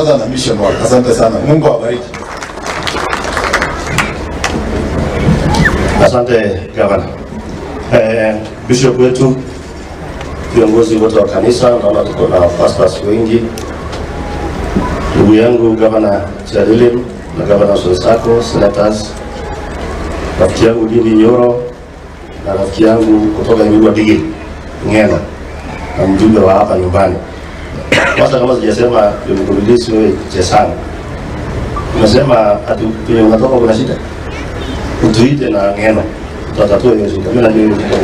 sasa na mission work. Asante sana, Mungu awabariki. Asante gavana. Bishop wetu, viongozi wote wa kanisa, naona tuko na pastors wengi, ndugu yangu gavana Chelilim na gavana Sosako, senators, rafiki yangu Ndindi Nyoro na rafiki yangu kutoka Emurua Dikirr Ng'eno na mjumbe wa hapa nyumbani. Kwanza kama sijasema nimkurudishe wewe Chesang. Umesema ati penye unatoka kuna shida. Utuite na Ng'eno. Tutatatua hiyo shida. Mimi najua hiyo shida.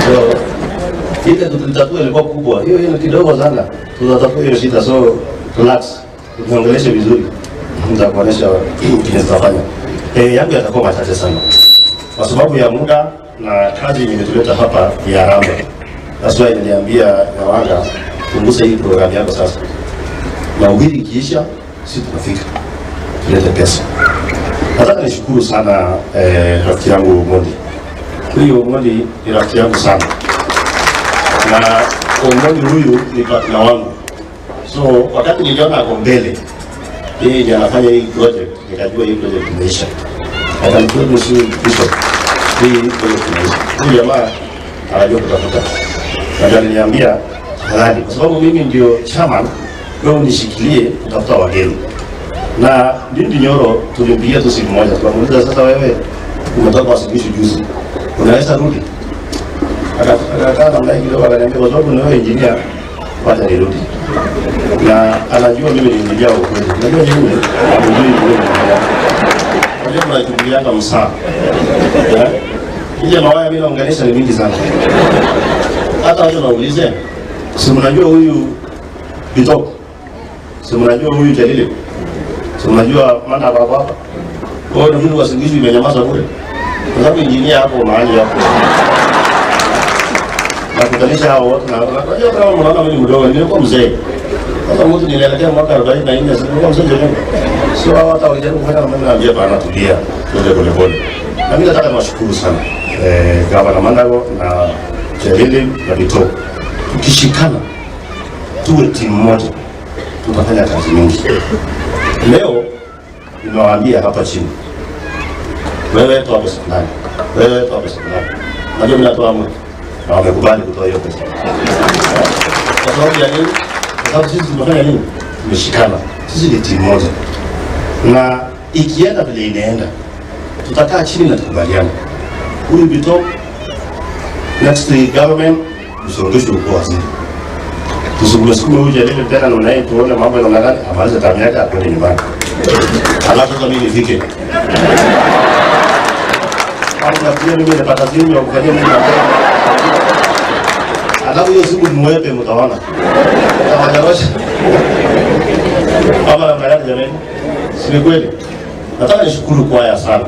So ile tutatatua ilikuwa kubwa. Hiyo hiyo ni kidogo sana. Tutatatua hiyo shida. So relax. Tuongeleshe vizuri. Nitakuonesha kile tutafanya. Yangu yatakuwa machache sana. Kwa sababu ya muda na kazi imetuleta hapa ya harambee. That's why niliambia Nyawanga punguza hii programu yako sasa. Na uhiri ikiisha, sisi tunafika. Tulete pesa. Nataka nishukuru sana rafiki yangu Omondi. Huyu Omondi ni rafiki yangu sana. Na Omondi huyu ni partner wangu. So wakati niliona ako mbele, yeye ndiye anafanya hii project, nikajua hii project imeisha. Akanikuwa Bishop, hii project imeisha. Huyu jamaa anajua kutafuta. Na aliniambia tafadhali, kwa sababu mimi ndio chairman, wewe unishikilie kutafuta wageni. Na Ndindi Nyoro tulimpigia tu simu moja, tukamuuliza sasa, wewe umetoka Uasin Gishu juzi, unaweza rudi? Akakaa namna hii kidogo, akaniambia kwa sababu ni wewe engineer, wacha nirudi. Na anajua mimi ni engineer wa ukweli. Unajua nyinyi hamjui mimi ni engineer. Unajua mnachukulianga msaa. Eh? Ile mawaya mimi naunganisha ni mingi sana. Hata watu naulize, si mnajua huyu Bitok? Si mnajua huyu Jalili? Si mnajua maana baba hapa? Kwa hiyo ndio Uasin Gishu imenyamaza bure. Kwa sababu engineer hapo mahali hapo. Nakutanisha hao wote na unajua kama mnaona mimi mdogo, nilikuwa mzee. Sasa mtu nilielekea mwaka 44, sasa nilikuwa mzee jamani. Sio hao hata wakijaribu kufanya na mimi naambia bana, tulia. Tuende pole pole. Na mimi nataka niwashukuru sana. Gavana Mandago na Jalili na Bitok. Tukishikana tuwe timu moja, tutafanya kazi mingi. Leo nimewaambia hapa chini, wewe toa pesa fulani, wewe toa pesa fulani. Najua mimi natoa mwe na wamekubali kutoa hiyo pesa. Kwa sababu ya nini? Kwa sababu sisi tumefanya nini? Tumeshikana, sisi ni timu moja, na ikienda vile inaenda, tutakaa chini na tukubaliane. Huyu Bitok next government msongeshe ukuu waziri, tusukume sukume huyu Jalili tena namna hii, tuone mambo namna gani, amalize tamu yake akwende nyumbani, alafu sasa mimi nifike hapo. Nafikiria mimi nipata simu ya kufanyia mimi napenda. Alafu hiyo siku mwepe mtaona. Tawajarosha. Kama namna gani jamani? Si ni kweli? Nataka nishukuru kwaya sana.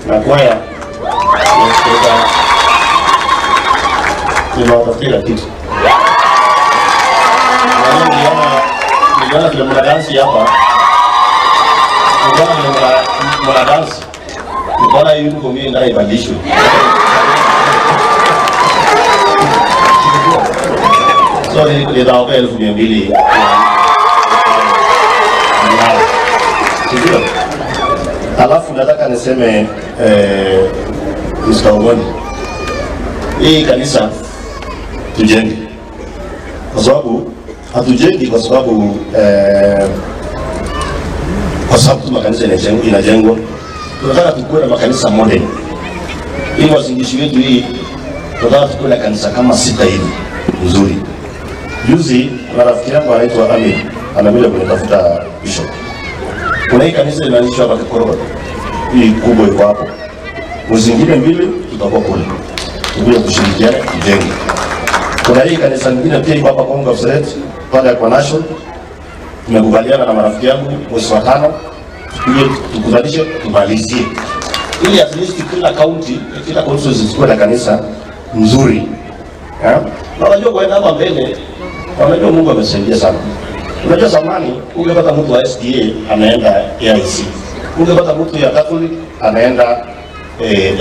Na kwaya nimewatafutia kitu. Niliona vile mna dansi hapa. Niliona vile mna dansi. Nikaona hii uniform hii ndio ibadilishwe. So nitawapa 2,200. Sindio? Alafu nataka niseme Mr. Omondi, hii kanisa tujenge, kwa sababu hatujengi kwa sababu kwa sababu tu makanisa inajengwa. Tunataka tukuwe na makanisa modern. Hii Uasin Gishu wetu hii, tunataka tukuwe na kanisa kama 6 hivi nzuri. Juzi kuna rafiki yangu anaitwa Amin anakuja kunitafuta bishop. Kuna hii kanisa imeanzishwa hapa Kikoro, hii kubwa iko hapo. Mwezi mwingine 2 tutakuwa kule, tukuje kushirikiana tujenge. Kuna hii kanisa nyingine pia iko hapa Kongo Kapseret pale kwa National. Tumekubaliana na marafiki yangu mwezi wa 5 tukuje tukutanishe tumalizie, ili at least kila county, kila constituency zikuwe na kanisa nzuri. Na unajua kwenda hapa mbele, unajua Mungu amesaidia sana. Unajua zamani ungepata mtu wa SDA anaenda AIC, ungepata mtu ya Catholic anaenda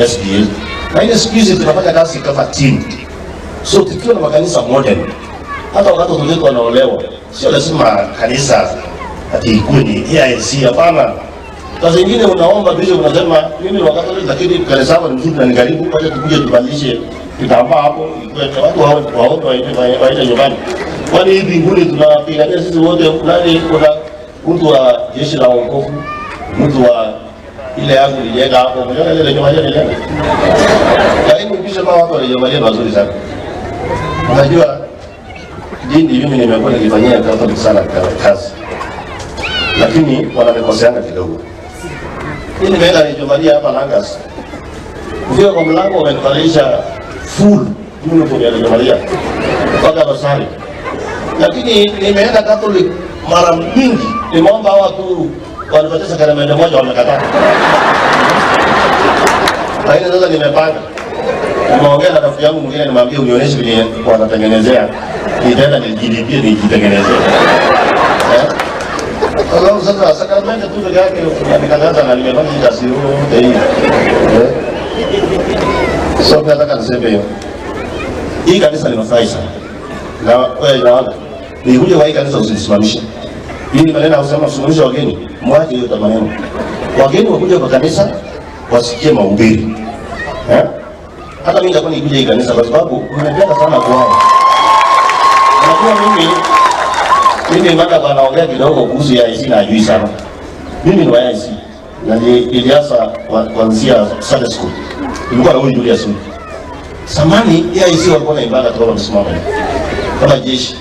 SDA. Na ile siku hizi tunafanya kazi kama team. So tukiwa na makanisa modern, hata wakati watoto wetu wanaolewa, sio lazima kanisa Ati ikuwe ni AIC, hapana. Saa zingine unaomba bishop, unasema mimi ni wa Catholic lakini kanisa yako ni mzuri na ni karibu, wacha tukuje tubadilishe kitambaa hapo, ikuwe watu waombe waende nyumbani. Kwani hii mbinguni tunapigania sisi wote? Nani kuna mtu wa jeshi la wokovu, mtu wa ile yangu nilijenga hapo, mliona ile nyumba nilijenga. Lakini bishop, hawa watu walijamalia mazuri sana. Unajua dini, mimi nimekuwa nikifanyia Catholic sana kazi, lakini wananikoseanga kidogo. Mimi nimeenda nijomalia hapa Langas, kufika kwa mlango wamenivalisha full uniform ya Jomalia mpaka dosari, lakini nimeenda Catholic mara mingi, nimeomba hawa tu wanipatie sakramenti moja, wamekataa. Lakini sasa nimepanga, nimeongea na rafiki yangu mwingine, nimwambie unionyeshe vile wanatengenezea, nitaenda nijilipie nijitengenezee. Eh? Kwa sababu sasa sakramenti tu peke yake unanikataza na nimefanya hii kazi yote hii. Eh? So nataka niseme hiyo. Hii kanisa nimefurahi sana. Na wewe naona nikuja kwa hii kanisa usinisimamishe. Hii ni maneno ya kusema usimamishe wageni. Mwache hiyo maneno. Wageni wakuja kwa kanisa wasikie mahubiri. Eh? Hata mimi nitakuwa nikikuja hii kanisa kwa sababu nimependa sana kwao. Unajua mimi mada bana kidogo kuhusu AIC na ajui sana. Mimi ni wa AIC na nilianza kuanzia Sunday school. Nilikuwa na huyu Julius huyu. Zamani AIC walikuwa na ibada tu wamesimama hivi kama jeshi.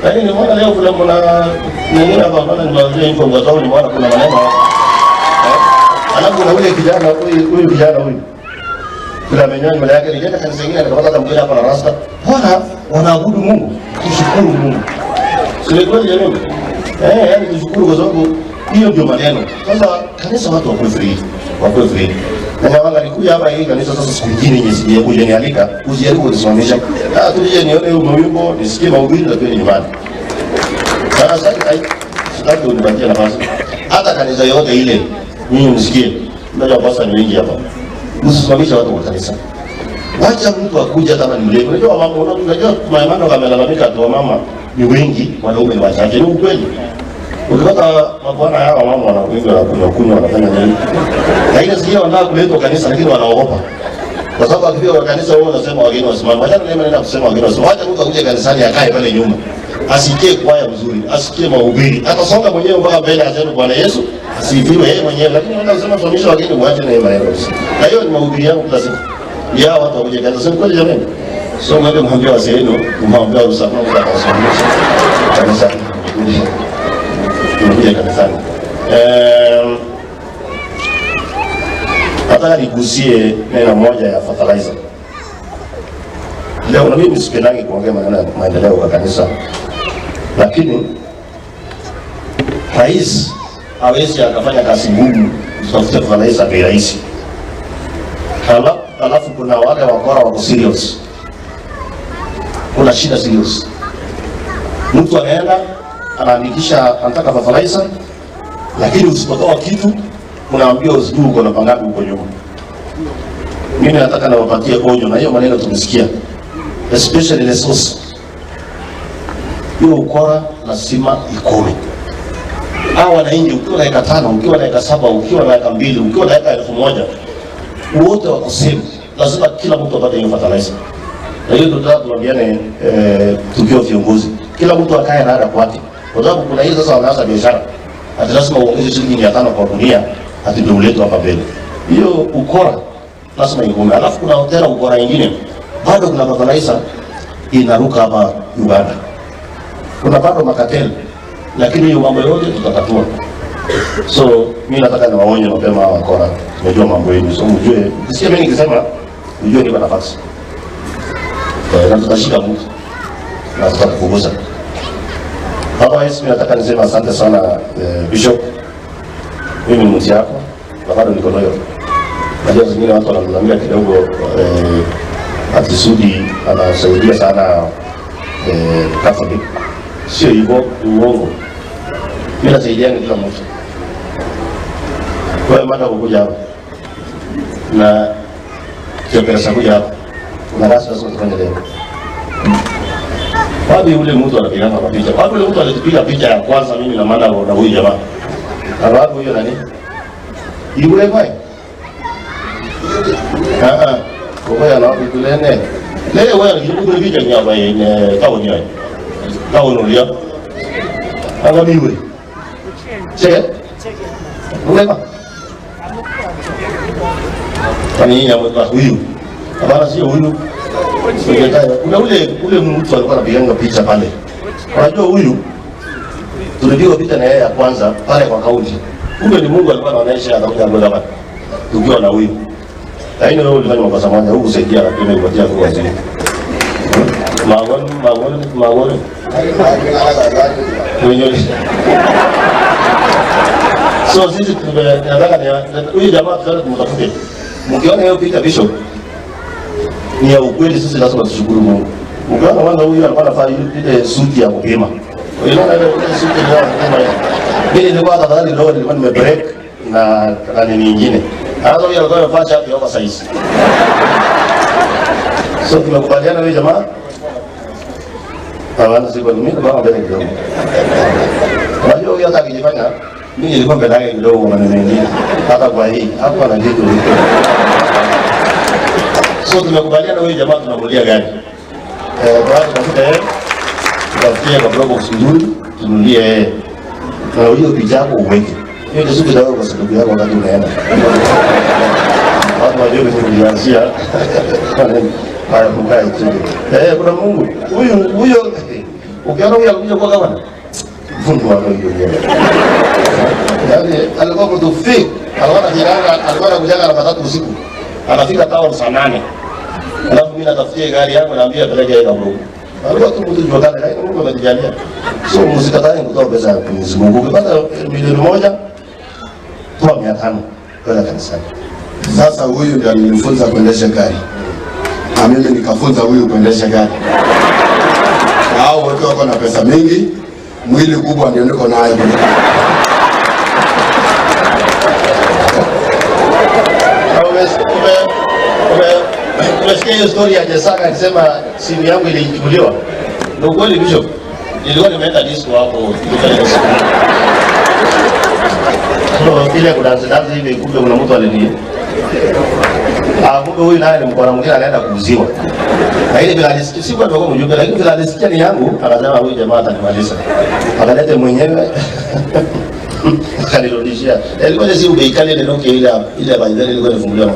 Lakini nimeona leo kuna mna nini hapa, bana niwaambie info kwa sababu nimeona kuna maneno hapa. Eh? Alafu kuna ule kijana huyu, huyu kijana huyu. Kuna amenyoa nywele yake, nilienda kanisa lingine nikapata hata mwingine hapa na rasta. Bwana wanaabudu Mungu, tushukuru Mungu. Si ni kweli jamani? Eh, yani tushukuru kwa sababu hiyo ndio maneno. Sasa kanisa watu wakuwe free, wakuwe free. Na nyawanga nikuja hapa hii kanisa sasa siku nyingine yenye sijakuja nialika, usijaribu kunisimamisha. Ah, tuje nione huo wimbo, nisikie mahubiri na twende nyumbani. Sasa sitaki unipatie nafasi. Hata kanisa yote ile nyinyi msikie. Unajua pasta ni wengi hapa. Msisimamishe watu wa kanisa. Wacha mtu akuja hata kama ni mlevi. Unajua mama, unajua maimano kamelalamika tu mama ni wengi, wanaume ni wachache. Ni ukweli. Ukipata mabwana hawa mama wana wengi wanakunywa kunywa wanafanya nini? Lakini sio wanataka kuletwa kanisa lakini wanaogopa. Kwa sababu akifika kwa kanisa wao wanasema wageni wasimame. Wacha ndio maneno kusema wageni wasimame. Wacha mtu akuje kanisani akae pale nyuma. Asikie kwaya mzuri, asikie mahubiri. Atasonga mwenyewe mpaka mbele aseme Bwana Yesu asifiwe yeye mwenyewe. Lakini wanaenda kusema tuamisha wageni, uache na maneno. Na hiyo ni mahubiri yangu kila siku. Ya watu wakuje kanisa. Sio kweli jamani? So mwende mwambie wazee wenu, mwambie usalama utakaosimamisha kanisa. Tunakuja kanisani. Nataka nigusie neno moja ya fertilizer. Leo na mimi sipendangi kuongea maneno ya maendeleo kwa kanisa, lakini rais hawezi akafanya kazi ngumu kutafuta fertilizer bei rahisi. Alafu kuna wale wakora wako serious, kuna shida serious. Mtu anaenda anaandikisha anataka fertilizer, lakini usipotoa kitu unaambiwa usijui uko na pangapi huko nyuma. Mimi nataka niwapatie onyo, na hiyo maneno tumesikia, especially the source. Hiyo ukora lazima ikome. Hawa wananchi, ukiwa na eka 5, ukiwa na eka 7, ukiwa na eka 2, ukiwa na eka 1000, wote wako same. Lazima kila mtu apate hiyo fertilizer. Na hiyo tunataka tuambiane, tukiwa viongozi, kila mtu akae na ada kwake, kwa sababu kuna hizo sasa wanaanza biashara ati lazima uongeze shilingi 500 kwa gunia ati ndio uletwe hapa mbele. Hiyo ukora lazima ikome. Alafu kuna tena ukora nyingine, bado kuna fertilizer inaruka hapa Uganda, kuna bado makateli, lakini hiyo mambo yote tutatatua. So mimi nataka niwaonye mapema hawa wakora, tunajua mambo yenu, so mjue, ukisikia mimi nikisema mjue niko nafasi na tutashika mtu na tutakufukuza. Otherwise mimi nataka niseme asante sana Bishop. Mimi ni mtu yako na bado niko nayo. Najua zingine watu wanalalamika kidogo, ati Sudi anasaidia sana Catholic. Sio hivyo, ni uongo. Mimi nasaidia kila mtu. Kwa hiyo mada kukuja hapa na sio pesa kuja hapa. Kuna kazi lazima tufanye leo. Wapi ule mtu anapigana mapicha? Wapi ule mtu alitupiga picha ya kwanza mimi na maana na huyu jamaa? Na wapi huyo nani? Yule kwa? Ah ah. Kwa na wapi kule ne? Leo wewe unajikuta picha ni hapa yenye town yao. Town ulia. Anga miwe. Che? Ule kwa? Kwani yeye huyu? Hapana, sio huyu. Kuna ule mtu alikuwa anapiganga picha pale. Unajua huyu tulipiga picha na yeye ya kwanza pale kwa kaunti. Kumbe ni Mungu alikuwa anaonyesha atakuja mbele hapa. Tukiwa na huyu. Lakini wewe ulifanya makosa moja, hukusaidia lakini ulipatia kwa waziri. Magon magon magon. Mwenyewe. So sisi tunataka ni huyu jamaa tunataka tumtafute. Mkiona hiyo picha, Bishop, ni ya ukweli, sisi lazima tushukuru Mungu. Ukiona kwanza huyu alikuwa anavaa ile suti ya kupima. Unaona ile suti ya kupima. Mimi nilikuwa tafadhali leo nilikuwa nimebreak na nini nyingine. Sasa huyu alikuwa amevaa shati ya oversize. So tumekubaliana huyu jamaa. Hawana siku ni mimi kwa mbele kidogo. Unajua huyu hata akijifanya mimi nilikuwa mbele yake kidogo kwa maneno mengine. Hata kwa hii hapo ana kitu. So tumekubaliana huyu jamaa tunamulia gari. Kwa hiyo tutafuta yeye. Tutafutie kwa Probox nzuri, tununulie yeye. Na hiyo picha yako uweke. Hiyo ndio siku itawekwa kwa sababu yako wakati unaenda. Watu wajue vizuri kulianzia. Haya, mkae chini. Kuna Mungu. Huyu huyo ukiona huyu alikuja kwa gavana. Mungu wako hiyo yeye. Yaani alikuwa mtu fake. Alikuwa anakuja alikuwa anakuja na matatu usiku. Anafika town saa 8. Alafu mimi natafutia gari yangu naambia peleke yeye Kaburu. Alikuwa tu mtu jua kale, lakini Mungu atajalia. So msikatae kutoa pesa ya Mwenyezi Mungu. Ukipata 1,000,000 toa 500 kwenda kanisani. Sasa huyu ndiye alinifunza kuendesha gari. Na mimi nikafunza huyu kuendesha gari. Na hao wote wako na pesa mingi, mwili kubwa ndio niko nayo. Umesikia hiyo story ya Jesaka akisema simu yangu ilichukuliwa? Ndio kweli Bishop. Nilikuwa nimeenda disco hapo tulifanya siku. So ile kudansi dansi hivi, kumbe kuna mtu alini. Kumbe huyu naye ni mkora mwingine anaenda kuuziwa. Na ile bila alisikia, si kwa ndio mjumbe, lakini bila alisikia ni yangu, akasema huyu jamaa atanimaliza. Akalete mwenyewe. Akanirudishia. Ilikuwa si bei kali ile Nokia ile ile by then ilikuwa inafunguliwa na